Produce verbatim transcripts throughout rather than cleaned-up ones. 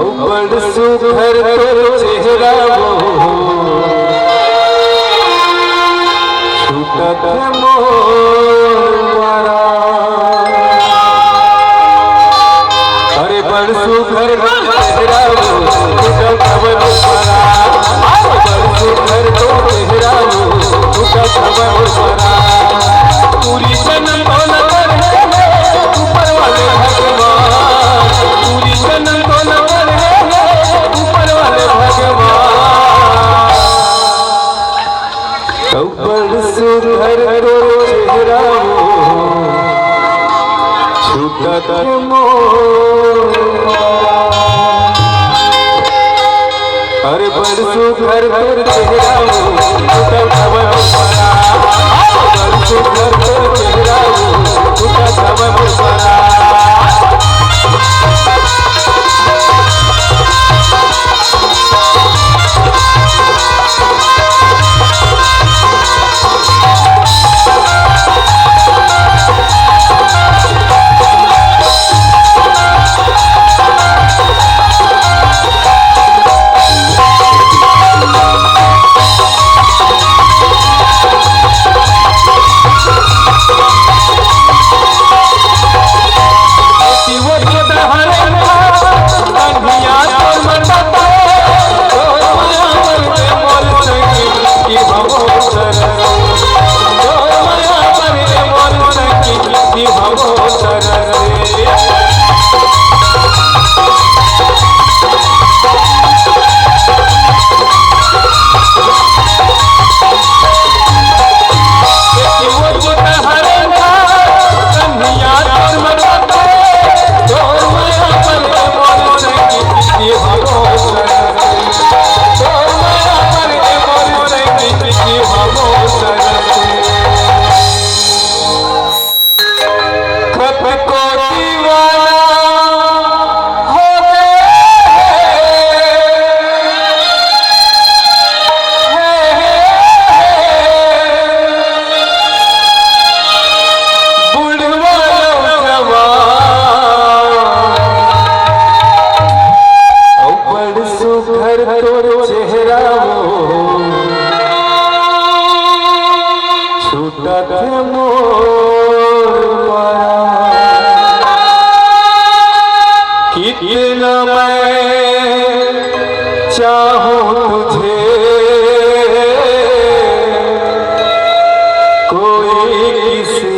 बड़ सुघर तोर चेहरा वो, छूटत हे मोर परान। अरे बड़ सुघर तोर चेहरा वो, छूटत हे मोर परान। अरे बड़ सुघर तोर चेहरा वो, छूटत हे मोर परान। पूरी जन्म तोला करे हे ऊपर वाले भगवान, पूरी जन्म तोला करे हे ऊपर वाले भगवान। तो बड़ सुघर तोर चेहरा वो, छूटत हे मोर। अरे बड़ सुघर तोर चेहरा वो, छूटत हे मोर परान। बड़ सुघर तोर चेहरा वो, छूटत हे मोर परान। अउ बड़ सुघर तोर चेहरा वो, छूटत हे मोर परान। कितना मैं चाहूं तुझे, कोई किसी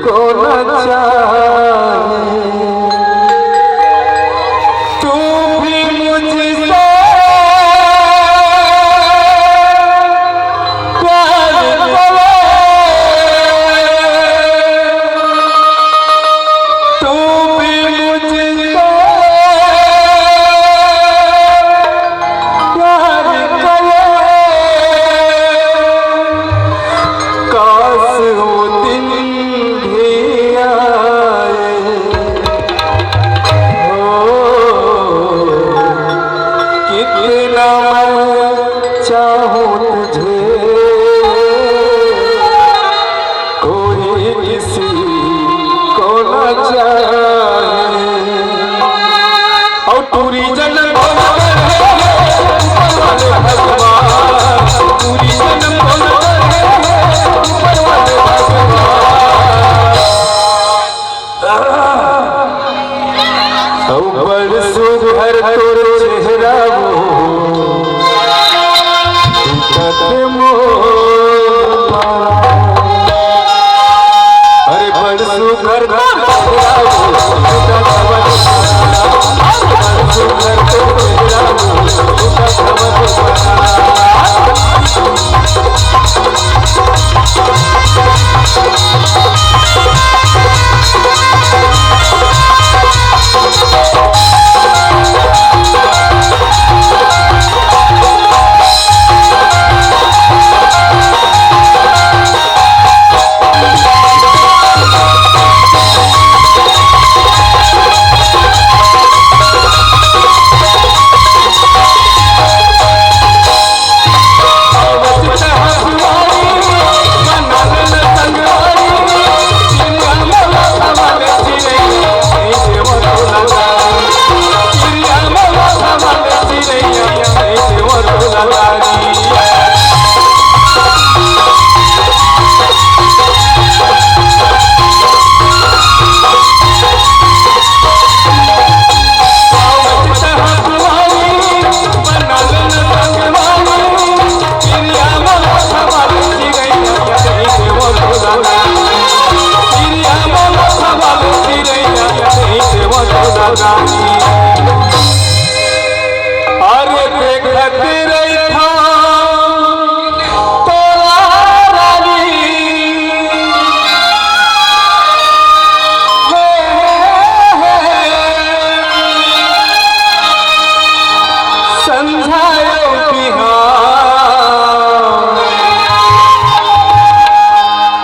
को न चाहे। तू भी मुझसे प्यार करे, तू भी मुझसे प्यार करे। काश वो दिन भी आए। हो, कितना मैं चाहूं तुझे, कोई किसी को न चाहे। अउ टूरी जन अउ बड़ सुघर तोर चेहरा वो, छूटत मोर परान। अरे बड़ सुघर तोर चेहरा वो, छूटत मोर परान। बड़ सुघर तोर चेहरा वो, छूटत मोर परान। देखत रहिथंव तोला रानी। हे, हे, हे, संझा अउ बिहान।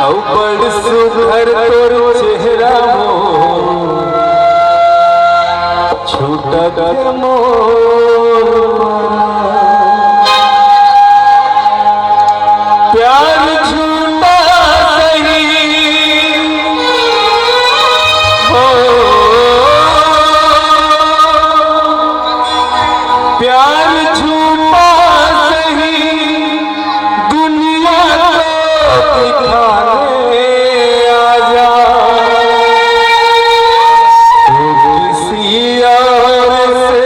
अउ बड़ सुघर तोर चेहरा मोर, छूटत मोर परान। प्यार झूठा सही हो, प्यार झूठा सही, दुनिया को दिखाने आजा। तू किसी और से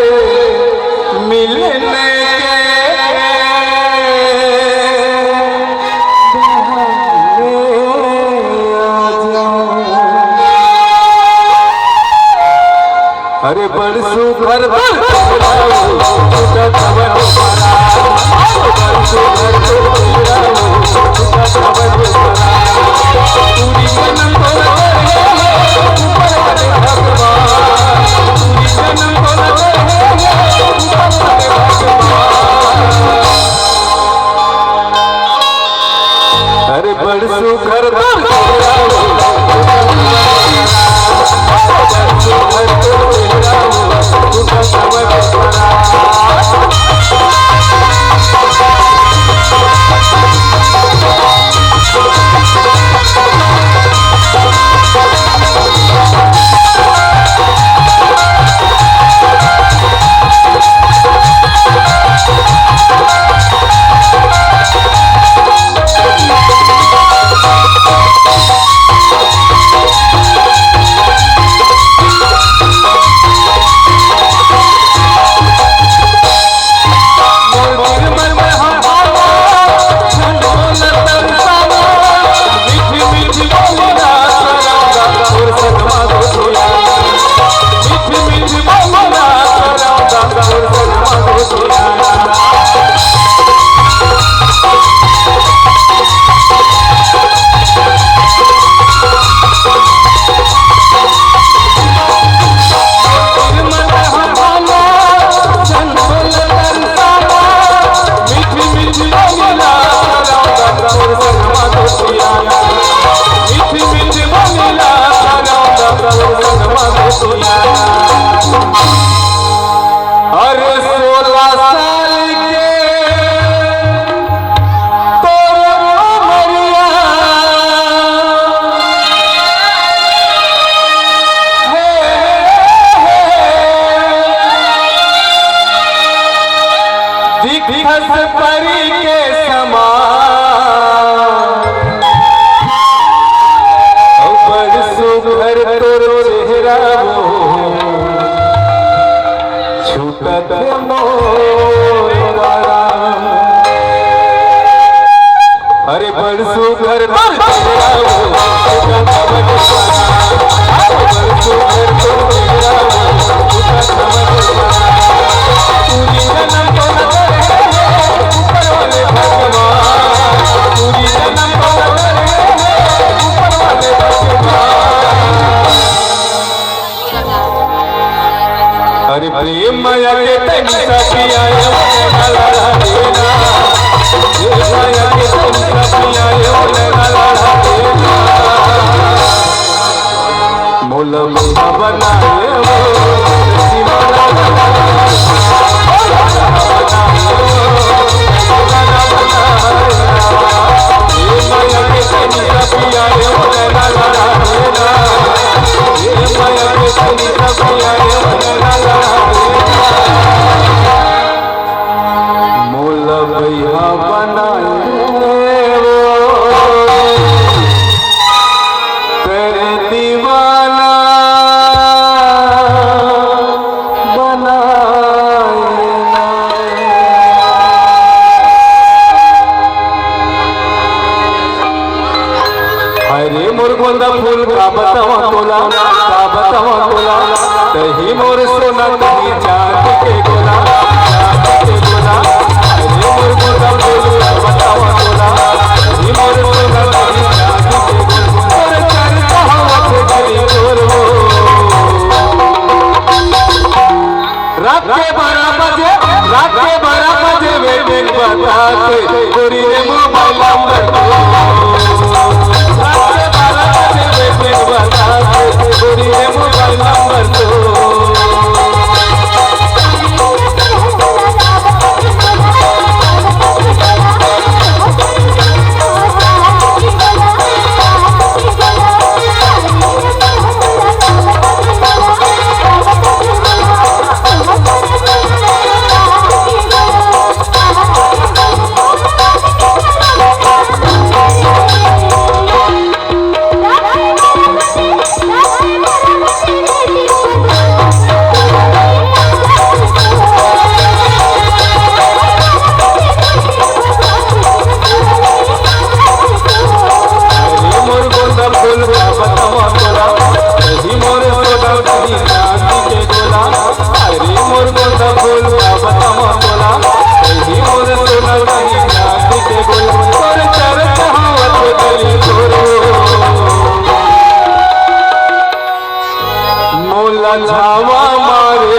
मिलने के बहाने आजा। अरे बड़ सुघर तोर चेहरा हो, टूटत हवय मोर परान। अरे बड़ सुघर तोर चेहरा हो, टूटत हवय मोर परान। पूरी जन्म तोला करे हे ऊपर वाले भगवान, पूरी जन्म तोला करे हे ऊपर वाले भगवान। अरे बड़ सुघर तोर चेहरा हो, अरे सोलह साल के तोर उमरिया, हे, हे, हे, दिखस परी के समान। अउ बड़ सुघर तोर चेहरा वो, छूटत मोर परान। अरे बड़ सुघर तोर चेहरा वो, छूटत मोर परान। अरे बड़ सुघर तोर चेहरा वो, छूटत मोर परान। पूरी जन्म तोला करे हे ऊपर वाले भगवान, पूरी जन्म तोला करे हे ऊपर वाले भगवान। अरे प्रेम माया के तनी सा पिया ये वाला देना, प्रेम माया के तनी सा पिया ये वाला देना। मोला बेहा बनाए वो, दीवाना बनाए वो, दीवाना बनाए वो। ये माया के तनी सा पिया ये वाला देना, ये माया के तनी सा पिया ये वाला देना। मोला बेहा बनाए वो, तेरे दीवाना बनाए ना। अरे मोर गोंदा फूल का बतावा तोला, का बतावा तोला, तही मोर सोना, तही चांद के गोला, चांद के गोला। रात के बारह बजे, रात के बारह बजे waiting बता के, गोरी रे mobile number तो। रात के बारह बजे waiting बता के, गोरी रे mobile number तो। अरे मोर गोंदा फूल का बतावा तोला, अरे मोर गोंदा फूल का बतावा तोला। अरे मोर गोंदा फूल का बतावा तोला, अरे मोर सोना कहीं जाति के बोला, तोर चर्चा हवा तो गली तोरो। मोला झावा मारे